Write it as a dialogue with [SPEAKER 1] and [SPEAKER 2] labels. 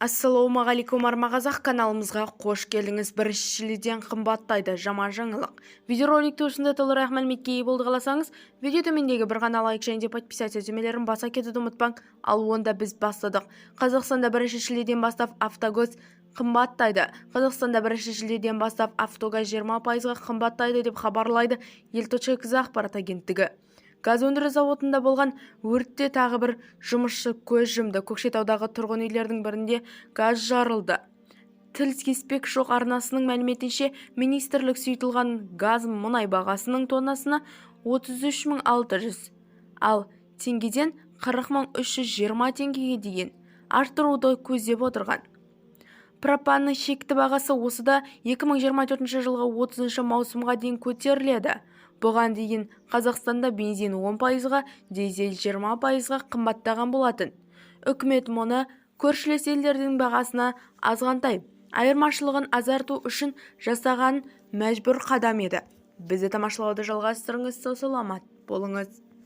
[SPEAKER 1] Ассалаумағалейкум, Арма Қазақ каналымызға қош келдіңіз! 1 шілдеден қымбаттайды, жаман жаңалық. Видеороликті осында толығырақ мәліметке ие болды қаласаңыз, видео төмендегі бір ғана лайк және де подписаться төмелерін баса кетуді ұмытпаң. Ал онда біз бастадық. Қазақстанда 1 шілдеден бастап автогаз қымбаттайды. Қазақстанда 1 шілдеден бастап автогаз 20%-ға қымбаттайды деп хабарлайды ел.кз ақпарат агенттігі. Газ өндіру зауытында болған өртте тағы бір жұмысшы көз жұмды. Көкшетаудағы тұрғын үйлердің бірінде газ жарылды. Тіл кеспек жоқ арнасының мәліметінше, министрлік сұйытылған газ мұнай бағасының тоннасына 33 600, ал теңгеден 40 320 теңгеге дейін арттыруды көздеп отырған. Пропанның шекті бағасы осыда 2024 жылғы 30 маусымға дейін көтеріледі. Бұған дейін Қазақстанда бензин 10%-ға, дизель 20%-ға қымбаттаған болатын. Үкімет мұны көршілес елдердің бағасына азғантай айырмашылығын азайту үшін жасаған мәжбүр қадам еді. Бізді тамашалауды жалғастырыңыз, сау-саламат болыңыз!